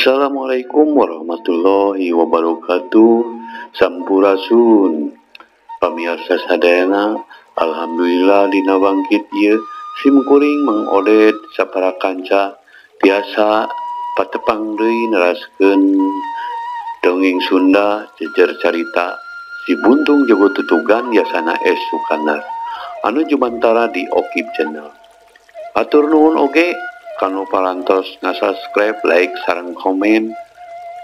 Assalamualaikum warahmatullahi wabarakatuh. Sampurasun pamirsa sadayana, alhamdulillah dina bangkit ieu sim kuring Mang Oded sapara kanca biasa patepang deui neraskeun dongeng Sunda jejer carita Si Buntung Jago Tutugan Yasana S. Sukandar anu jumantara di Okib Channel. Atur nuhun oge kanu parantos ngasubscribe, like, sareng komen.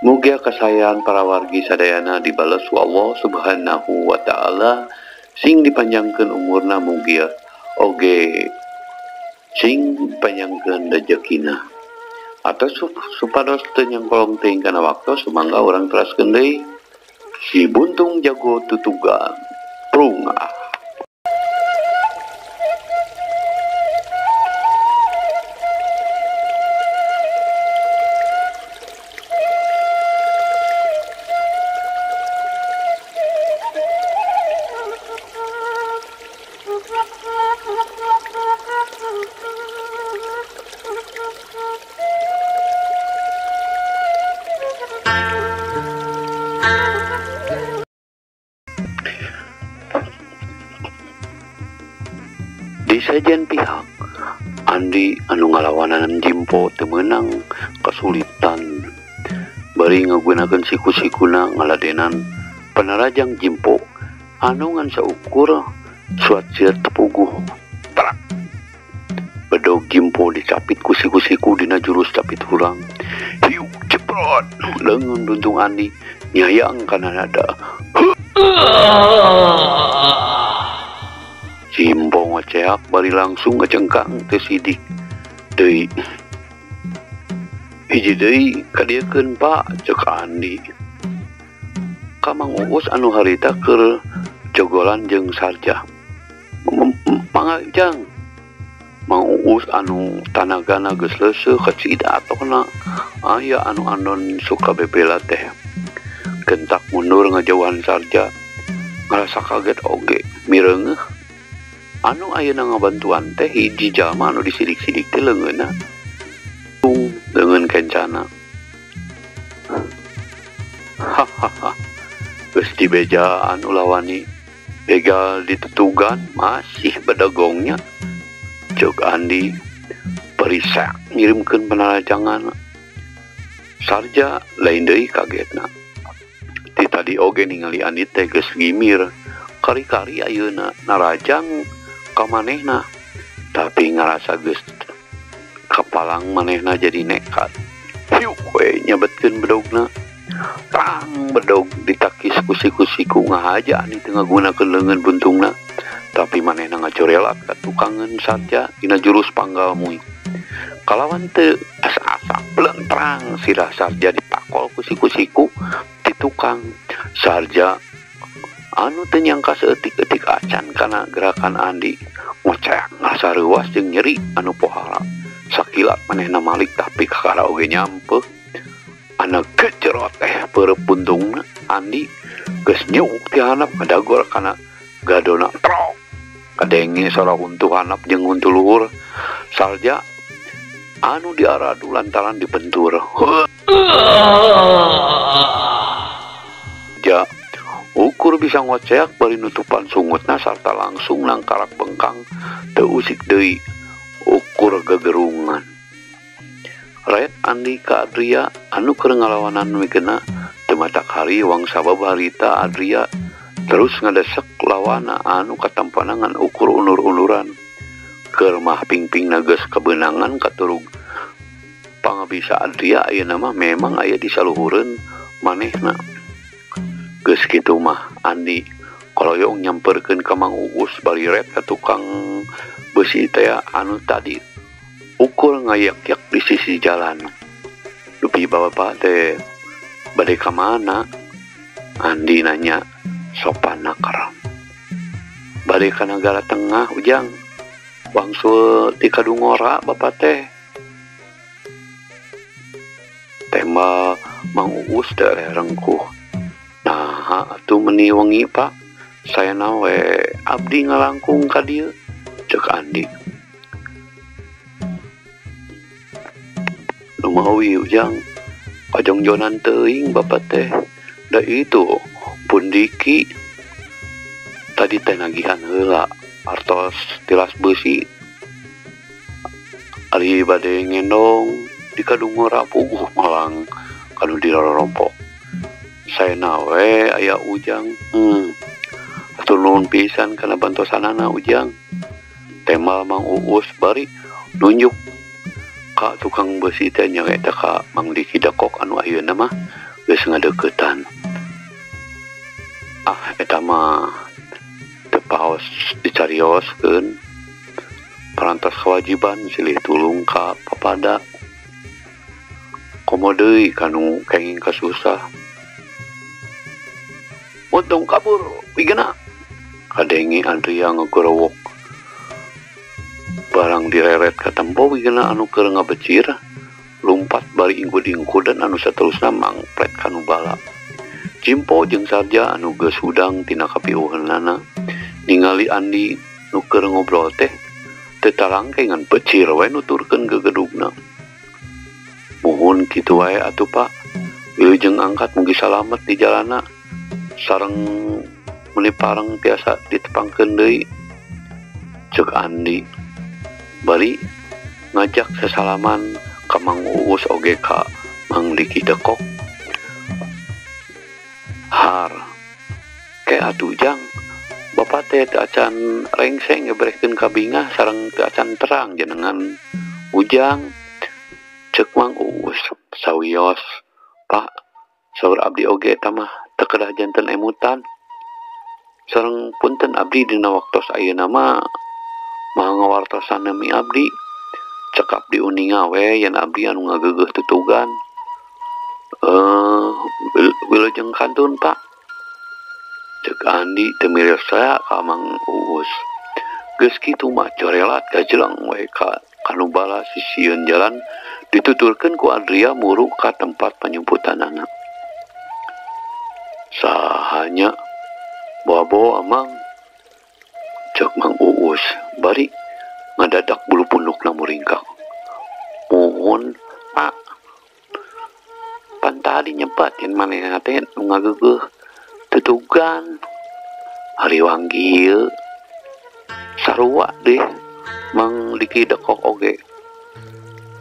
Mugia kasayaan para wargi sadayana dibales ku Allah Subhanahu wa taala, sing dipanjangkeun umurna mugia oge sing dipanjangkeun rejekina. Atau supados teu nyangkolong teuing kana waktu, sumangga urang teraskeun deui Si Buntung Jago Tutugan. Prungah. Di sajian pihak, Andi anu ngalawanan Jimpo teu meunang kesulitan. Bari ngagunakeun siku-sikuna ngaladenan panarajang Jimpo anu ngan saukur suat sieur tepuguh. Prak. Bedog Jimpo dicapit ku siku-siku dina jurus capit hurang. Hiu ceprot leungeun buntung Andi nyayang kana dada. Jimpo ngoceak bari langsung ngecengkang teu sidik deui. Hiji deui kadieukeun Pak, ceuk Andi. Ka Mang Uus anu harita keur jogolan jeung Sarja. Mangga jang. Mang Uus anu tanagana geus leuseuh kacida atona aya anu andon suka bebela teh. Gentak mundur ngajauhan Sarja. Ngarasa kaget oge mireungeuh. Anu ayeuna ngabantuan teh hiji jalma anu disidik-sidik teh leungeunna. Tung leungeun kencana. Hahaha. Geus dibejaan ulah wani. Begal ditutugan masih bedegongnya. Ceuk Andi perisak ngirimkeun panarajangan. Sarja lain deui kagetna. Ti tadi oge ningali Andi teh geus gimir. Kari-kari ayeuna narajang ka manehna, tapi ngarasa geus kapalang manehna jadi nekat. Hiuk we nyabetkeun bedogna. Tang bedog ditakis ku siku-siku ngahaja Andi teu ngagunakeun leungeun buntungna. Tapi manehna ngacorelat ka tukangeun Sarja dina jurus panggal mui. Kalawan teu asa-asa plentrang sirah Sarja dipakol ku siku-siku ti tukang. Sarja anu teu nyangka seeutik-eutik acan kana gerakan Andi ngoceak ngarasa reuas jeung nyeri anu pohara. Sakilat manehna malik tapi kakara oge nyampeuh. Anu kecerot teh peureub buntungna Andi geus nyuk ti handap ngadagor kana gadona trok. Kadenge sora huntu handap jeung huntu luhur. Sarja anu diaradu lantaran dibentur. Ja ukur bisa ngoceak bari nutupan sungutna sarta langsung nangkarak bengkang teu usik deui ukur gegerungan. Red Andi ka Adria anu keur ngalawanan mikena teu matak hariwang sabab harita Adria terus ngadesek lawana anu katampanangan ukur unur-unuran. Keur mah pingpingna geus kabeunangan katurug pangabisa Adria ayeuna mah memang aya di saluhureun manehna. Geus kitu mah Andi koloyong nyamperkeun ka Mang Uus bari ret ka tukang beusi teh anu tadi ukur ngayak-yak di sisi jalan. Dupi bapak teh bade ka mana? Andi nanya sopan naker. Bade ka Nagara Tengah ujang. Wangsul ti Kadungora bapak teh. Tembak Mang Uus teh rengkuh. Nah, atuh meni wengi Pak. Saya nawe abdi ngalangkung ka dieu, ceuk Andi. Lumawi ujang. Kajongjonan teuing bapak teh. Da itu pun Diki tadi teh nagihan heula artos tilas beusi. Ari bade ngendong di kadungora puguh malang kanu dirorompok. Saena we aya Ujang. Atur nuhun pisan kana bantosanana Ujang. Temal Mang Uus bari nunjuk ka tukang besi teh nya eta ka Mang Diki Dekok anu ayeuna mah geus ngadeuketan. Ah eta mah teu paos dicarioskeun. Parantos kewajiban silih tulung ka papada. Komo deui kanu kenging kasusah. Untung kabur wigena. Kadenge Andrea ngegorowok. Barang direret ka tempo wigena anu keur ngabecir lumpat bari ingkud-ingkudan anu saterusna mangplet kanu bala. Jimpo jeung Sarja anu geus hudang tina kapiuheunana ningali Andi nu keur ngobrol teh teu tarangke ngan becir we nuturkeun gegedugna. Muhun kitu wae atuh Pak. Wilujeng angkat mugi salamet di jalana sareng meuni pareng tiasa ditepangkeun deui. Ceuk Andi bari ngajak sesalaman ka Mang Uus oge ka Mang Diki Dekok. Har ke atuh Jang, bapak teh teu acan rengseng ngeberehkeun kabingah sareng teu acan terang jenengan Ujang. Ceuk Mang Uus sawios, Pak, saur abdi oge eta mah teu kedah janten emutan. Sareng punten abdi dina waktos ayeuna mah maha ngawartosan nami abdi. Cekap diuninga we yen abdi anu ngageugeuh tutugan. Wilujeng kantun Pak. Ceuk Andi teu mirsa ka Mang Uus. Geus kitu mah corelat gajeleng we ka kanu bala sisieun jalan dituturkeun ku Andrea muru ka tempat penyemputanana. Sahanya bawa-bawa Amang. Ceuk Mang Uus bari ngadadak bulu pundukna muringkak. Muhun Pak, pan tadi nyebat yen manehna teh nu ngageugeuh tutugan. Hariwang kieu sarua deh Mang Diki Dekok oge.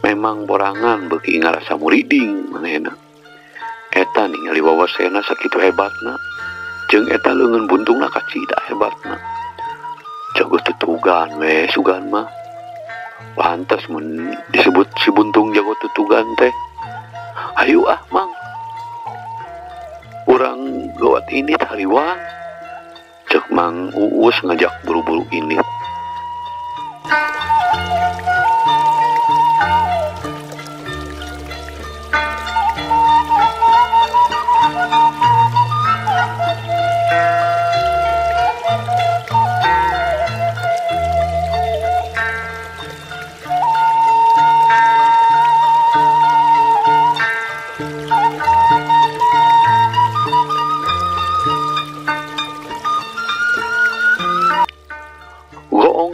Memang borangan beuki ngarasa muriding manehna. Eta ningali wawasena sakitu hebatna jeung eta leungeun buntungna kacida hebatna. Jago tutugan we sugan mah. Pantes mun disebut si buntung jago tutugan teh. Hayu ah Mang, urang gawat ini hariwang. Ceuk Mang Uus ngajak buru-buru ini.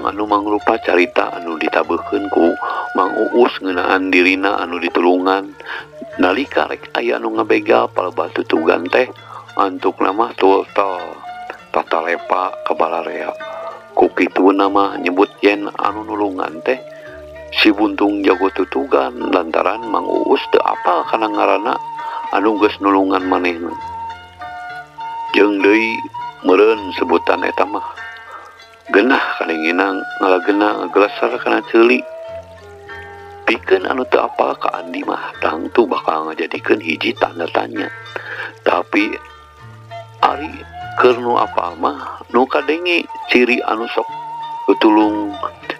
Anu mangrupa carita anu ditabeukeun ku Mang Uus ngeunaan dirina anu ditulungan nalika rek aya anu ngabegal palebah tutugan teh antukna mah tultol tatalepa ka balarea. Ku kituna mah nyebut yen anu nulungan teh si buntung jago tutugan lantaran Mang Uus teu apal kana ngaranna anu geus nulungan manehna. Jeung deui meureun sebutan eta mah genah kalinginang ngalagena ngageleser kana ceuli. Pikeun anu teu apal ka Andi mah tangtu bakal ngajadikeun hiji tanda tanya. Tapi ari keur nu apal mah nu kadenge ciri anu sok tutulung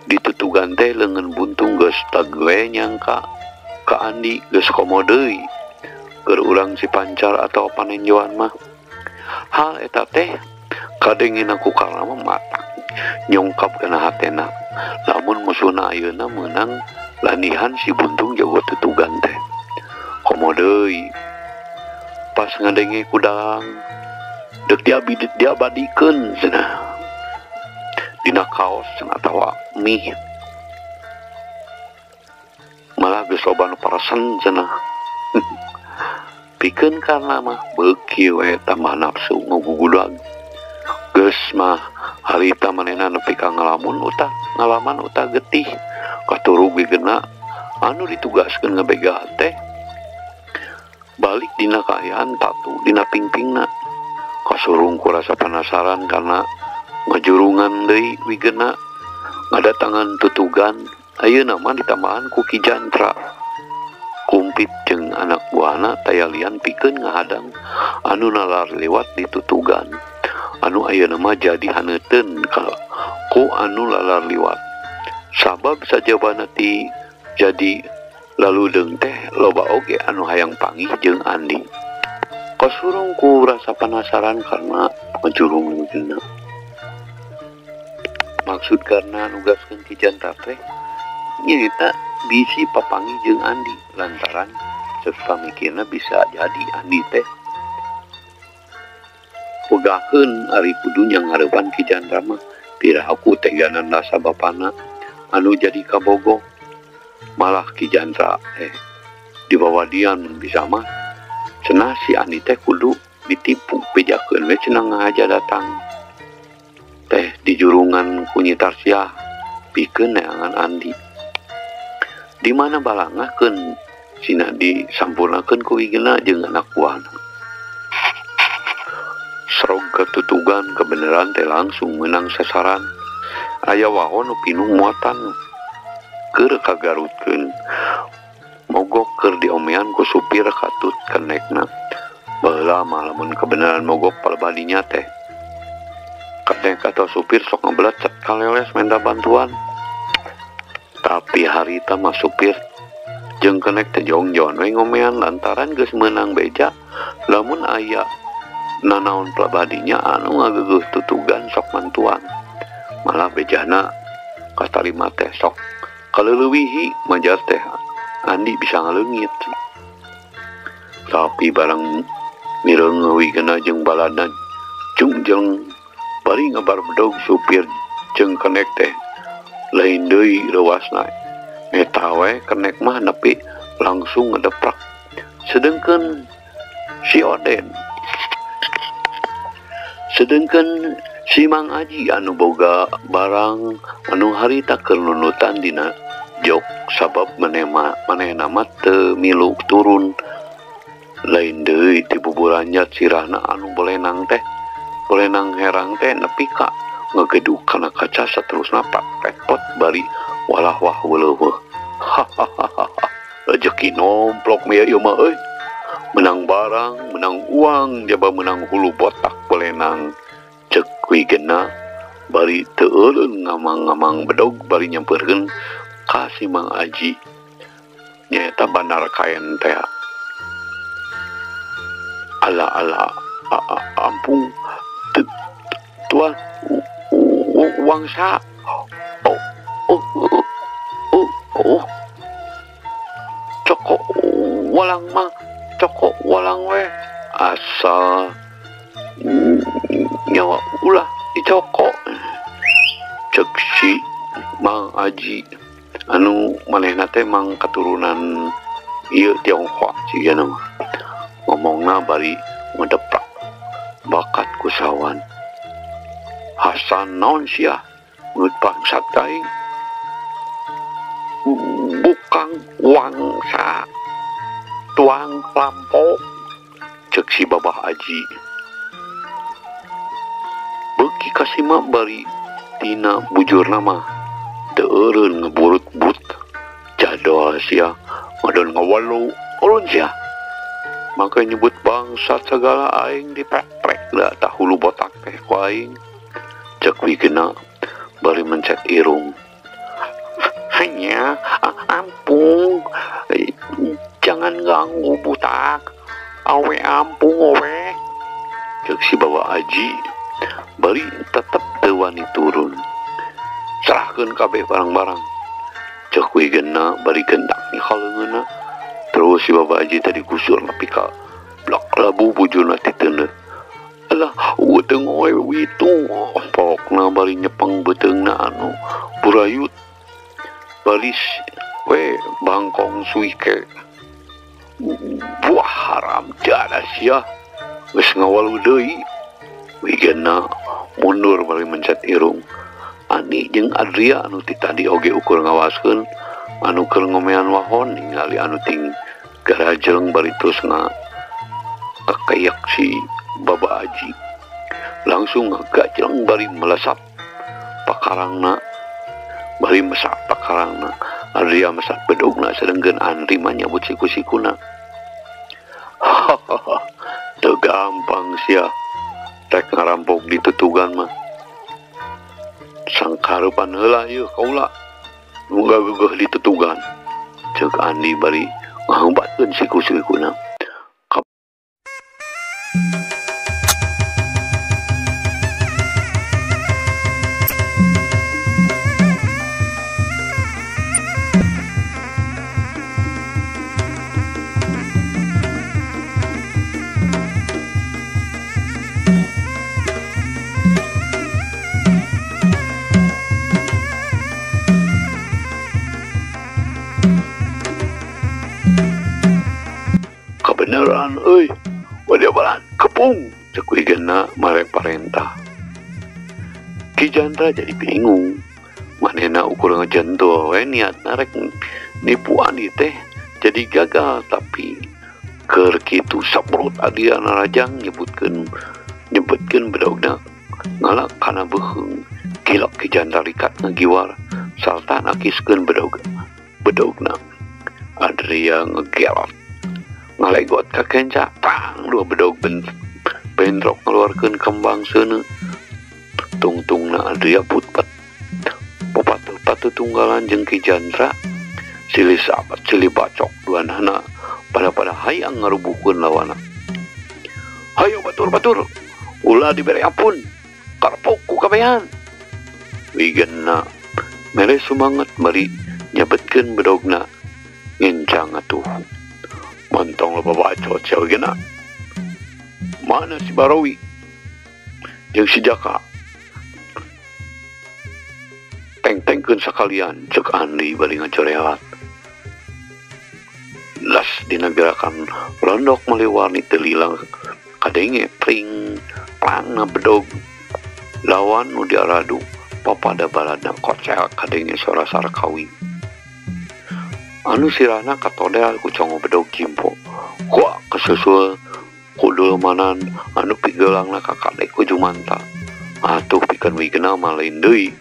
ditutugan teh leungeun buntung geus tag we nyangka ka Andi geus komo deui keur urang Cipancar atau panenjoan mah. Hal eta teh kadengena ku Karna mah matak nyongkap kana hatena. Lamun musuhna ayeuna meunang lanihan si buntung jago tutugan teh. Komo deui pas ngadenge kudang deuk diabadikeun cenah dina kaos cenah atawa mie malah geus loba nu paresen cenah. Pikeun karna mah beuki we tambah nafsu ngugugudag. Geus mah harita manehna nepi ka ngalamun utah ngalaman utah getih katurug wigena anu ditugaskeun ngabegal teh balik dina kaayaan tatu dina pingpingna. Kasurung ku rasa penasaran karena ngajurungan deui wigena ngadatangan tutugan ayeuna mah ditambahan ku Ki Jantra. Kumpit jeung anak buahna tayalian pikeun ngahadang anu nalar lewat ditutugan anu ayeuna mah jadi haneuteun ku anu lalar liwat. Sabab sajabana ti jadi laludeung teh loba oge anu hayang panggih jeung Andi. Kasurung ku rasa penasaran karena ngejurung wigena. Maksud karena nugaskeun Ki Jantra teh nyaeta bisi papanggih jeung Andi lantaran ceuk pamikirna bisa jadi Andi teh pegaheun ari kudu nyanghareupan Ki Jantra mah piraku teganan rasa bapana anu jadi kabogoh. Malah Ki Jantra dibawa dian bisa mah cenah si Andi teh kudu ditipu bejakeun we cenah ngahaja datang teh di jurungan ku Nyi Tarsiah pikeun neangan Andi. Di mana balangahkeun sina disampurnakeun ku wigena jeung anak buahna. Serog ketutugan kebenaran teh langsung menang sasaran. Aya wahon nu pinuh muatan keur kagarutkeun. Mogok keur diomean ku supir katut kenekna. Baheula mah lamun kebenaran mogok palebadinya teh kenek atau supir sok ngebelet cet kaleles minta bantuan. Tapi harita mah supir jeung kenek teh jongjon we ngomean lantaran geus meunang beja lamun aya nanaon pelabadinya anu ngageuguh tutugan sok mantuan. Malah bejana katarima teh sok kaleulewihi majar teh Andi bisa ngaleungit. Tapi barang mireung wigena jeung balana jungjeng bari ngabarbedog supir jeung kenek teh lain deui leuwasna. Eta we kenek mah nepi langsung ngedeprak. Sedengkeun si Oden, sedengkeun si Mang Aji anu boga barang anu harita keur nunutan dina jok sabab manehna mah teu milu turun. Lain deui ti buburanjat sirahna anu bolenang teh bolenang herang teh nepi ka ngegeduk kana kaca saterusna repot bari walah wah weuleuh. Hahaha, rezeki nomplok mah ieu mah euy. Menang barang, menang uang, jaba menang hulu botak bolenang. Ceuk wigena bari teu euleun ngamang-ngamang bedog bari nyampeurkeun ka si Mang Aji. Nyaeta bandar kaen teh. Ala ala ampung tuan wangsa oh oh oh oh coko walang mah coko walang we asal nyawa ulah dicoko. Cek si Mang Aji anu manehna teh mang keturunan ieu Tionghoa sigana mah ngomongna bari ngedeprak bakat kusawan. Hasan naon sia ngeut bangsat aing bukang wangsa tuang lampo. Cek si Babah Aji beuki kasima bari tina bujurna mah teu eureun ngeburut-but jadol sia ngadon ngawalu ulun sia maka nyebut bangsat segala aing diprek-prek da tah hulu botak teh ku aing. Cek wigena bari mencet irung. Hanya ampung jangan ganggu butak awe ampung awe. Cek si Bawa Aji bari tetep teu wani turun. Serahkeun kabeh barang-barang. Cek wigena bari gendak ni kaleungeunna. Terus si Bapak Aji tadi gusur nepi ka blak labu bujurna ti teuneuh. Alah, beuteung we witu. Pokna bari nyepeng beuteungna anu burayut. Baris we bangkong suike. Buah haram jadah. Asia geus ngawalu deui. Wigena mundur bari mencet irung. Ani jeung Adria anu ti tadi oge ukur ngawaskeun anu keur ngomean wahon ningali anu ting garajeng bari terus ngakayak si Baba Aji. Langsung ngagajleng bari melesat pakarangna, bari mesat pakarangna. Adria mesat bedogna sedengkeun Andri mah nyabut siku-sikuna. Hahaha, teu gampang sia rek ngarampok ditutugan mah. Sangkarupan heula ieu kaula nu gageuh ditutugan. Ceuk Andi bari ngaheubatkeun siku-sikuna. Kebenaran euy, wadah kepung cek wigena mare parentah. Ki Jandra jadi bingung, manehna ukur ngejentul we niatna rek nipu Andi teh jadi gagal, tapi keur kitu saprut Adiana Rajang nyebutkeun bedogna ngalak kana beuheung. Gilok Ki Jandra rikat ngagiwar sarta nakiskeun bedogna. Adria ngegelot ngalegot ka kenca, tang dua bedog bentrok ngeluarkeun kembang seuneu. Tungtungna Adria putpet popat tunggalan jeung Ki Jandra silih sabat silih bacok duanana pada hayang ngarubuhkeun lawana. Hayo batur-batur ulah dibere ampun karpok ku kabehan. Wigena mere sumanget bari nyabetkeun bedogna ngencang atuh. Montong loba bacot sia wigena. Mana si Barawi jeung si Jaka? Teng-tengkeun sakalian ceuk Andi bari ngacoreat. Las dina gerakan londok maliwarni teu lila kadenge pring plangna bedog lawan nu diaradu papada baladna kocel kadenge sora sarkawi. Anu sirahna katodel ku congo bedog jimpo. Wah kesusul ku dulmanan anu pigelangna kakadek ku Jumanta. Atuh pikeun wigena mah lain deui,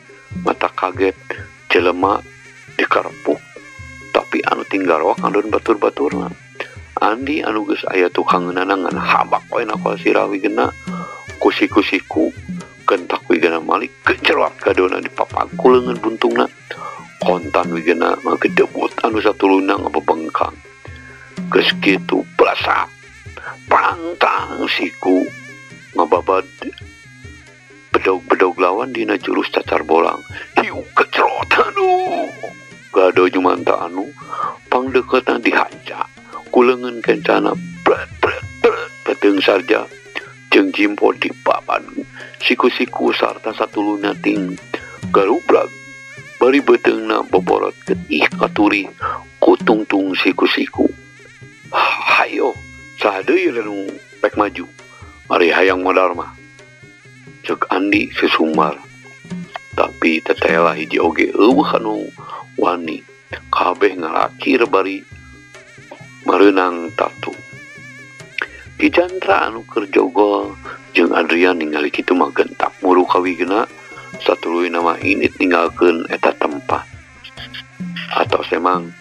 mata kaget jelema dikarepuk tapi anu tinggal wak ngadon batur-baturna. Andi anu geus aya tukangeunana ngan habak we na sirah wigena ku siku-siku kentak wigena malik gencerot kadona dipapangku leungeun buntungna. Kontan wigena mah gedebut anu satuluna ngabebengkang. Geus kitu blasap pangtang siku ngababad bedog-bedog lawan dina jurus cacar bolang. Hiu kecerot anu gado Jumanta anu pangdeukeutna dihanca ku leungeun kencana bret bret bret beuteung sarja jeung jimpo dibaban siku-siku sarta satuluna ting garubrag bari beuteungna boborot getih katuri ku tungtung siku-siku. Hayo saha deui nu rek maju ari hayang modar mah ceuk Andi sesumbar. Tapi tetela hiji oge eueuh anu wani, kabeh ngalakir bari mareunang tatu. Ki Jandra anu keur jogol jeung Adrian ningali kitu mah gentak muru ka wigena satuluyna mah init ninggalkeun eta tempat. Atos emang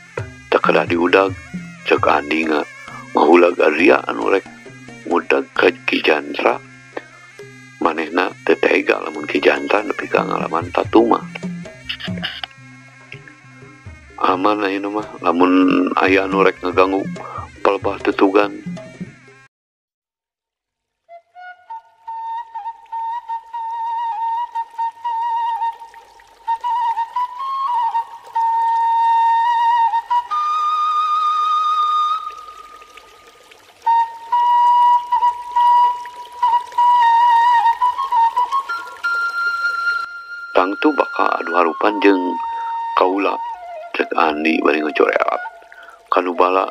teu kedah diudag ceuk Andi ngahulag Adria anu rek ngudag ka Ki Jandra. Manehna teu tega lamun Ki Jandra nepi ka ngalaman tatu mah. Aman ayeuna mah lamun aya anu rek ngaganggu palebah tutugan. Tangtu bakal adu harupan jeung kaula cek Andi bari ngacoreat kanu bala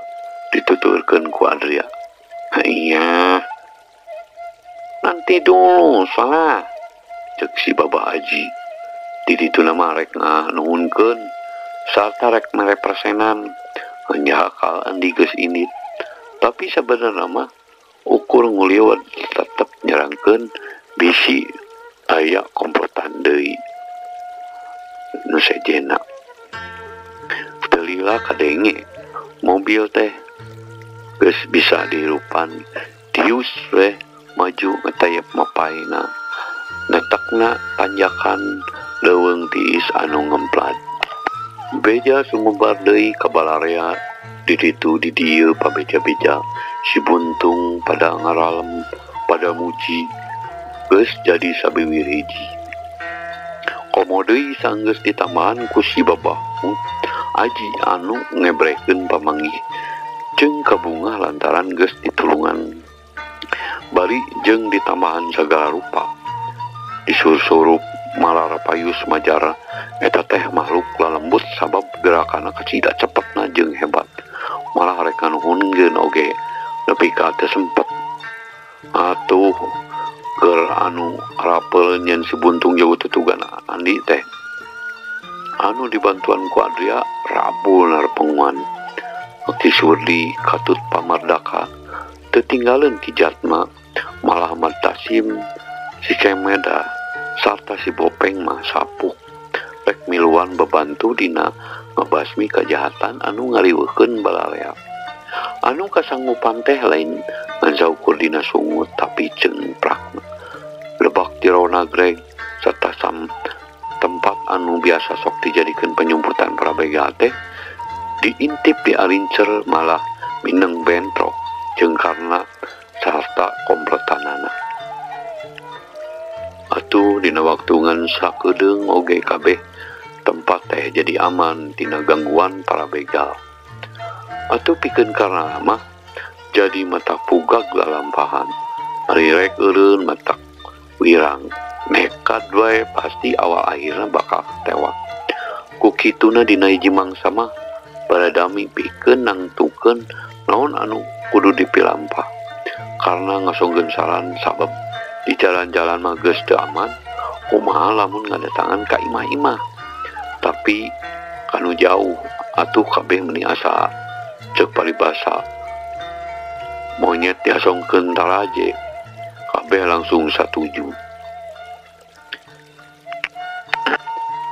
dituturkeun ku Adria. Iya. Nanti dulu salah. Cek si Baba Haji. Di ditu nama rek nganuhunkeun sarta rek mere persenan nyakal Andi geus indit. Tapi sabenerna mah ukur nguliwat tetep nyerangkeun bisi aya komplotan deui nu sejena. Teu lila kadenge mobil teh geus bisa dihirupan tius we maju ngetayep mapaina netekna tanjakan leuweung tiis anu ngemplat. Beja sumebar deui ka balarea di ditu di dieu pabeja-beja si buntung pada ngaralem pada muji geus jadi sabiwir hiji. Komo deui sanggeus ditambahan ku si Babah Aji anu ngebrekeun pamanggih jeung kabungah lantaran geus ditulungan. Bari jeung ditambahan sagala rupa. Disursurup malarapayus majara eta teh makhluk lalembut sabab gerakanna kacida cepetna jeung hebat. Malah rek nganuhunkeun oge nepi ka teu sempet. Atuh keur anu rapel nyen si buntung jauh tutugan Andi teh. Anu dibantuan ku Adria rabul narpenguan. Ki Surdi katut pamardaka teu tinggaleun Ki Jatma malah Ahmad Tasim si Kemeda sarta si Bopeng mah sapuk rek miluan bebantu dina ngebasmi kajahatan anu ngariweukeun balarea. Anu kasanggupan teh lain ngan saukur dina sungut tapi cengprakna. Lebak jero nagreg serta sam tempat anu biasa sok dijadikeun penyumputan para begal teh diintip di alincer malah mineng bentrok jeung karna sarta komplotanana. Atuh dina waktu ngan sakedeung oge kabeh tempat teh jadi aman tina gangguan para begal. Atuh pikeun karna mah jadi mata pugag lalampahan. Ari rek eureun matak wirang nekat wae pasti awal akhirna bakal tewak. Ku kituna dina hiji mangsa mah baradami pikeun nangtukeun naon anu kudu dipilampah. Karena ngasongkeun saran sabab di jalan-jalan mah geus teu aman, kumaha lamun ngadatangan ka imah-imah. Tapi kanu jauh atuh kabeh meuni asa ceuk paribasa monyet diasongkeun taraje kabeh langsung satuju.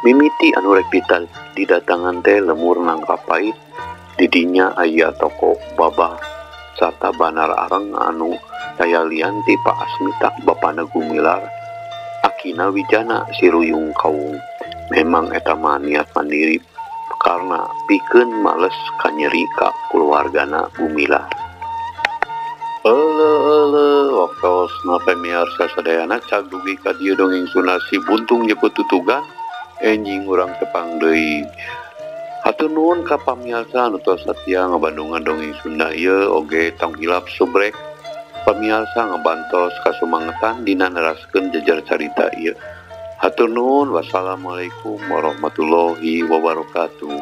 Mimiti anu rek didatangan teh lemur nangka pait didinya aya toko Babah sarta banar areng anu dayalian ti Pak Asmita bapana Gumilar akina Wijana si Ruyung Kaung. Memang eta mah niat mandiri karena pikeun males kanyeri ka keluargana Gumilar. Euleuh euleuh waktosna pamiarsa sadayana cag dugi ka dieu dongeng Sunda si buntung jeput tutugan enjing urang tepang deui. Hatur nuhun ka pamiarsa anu tos satia ngabandungan dongeng Sunda ieu oge tong hilap subrek pamiarsa ngabantos kasumangetan dina neraskeun jejer carita ieu. Hatur nuhun, wassalamualaikum warahmatullahi wabarakatuh.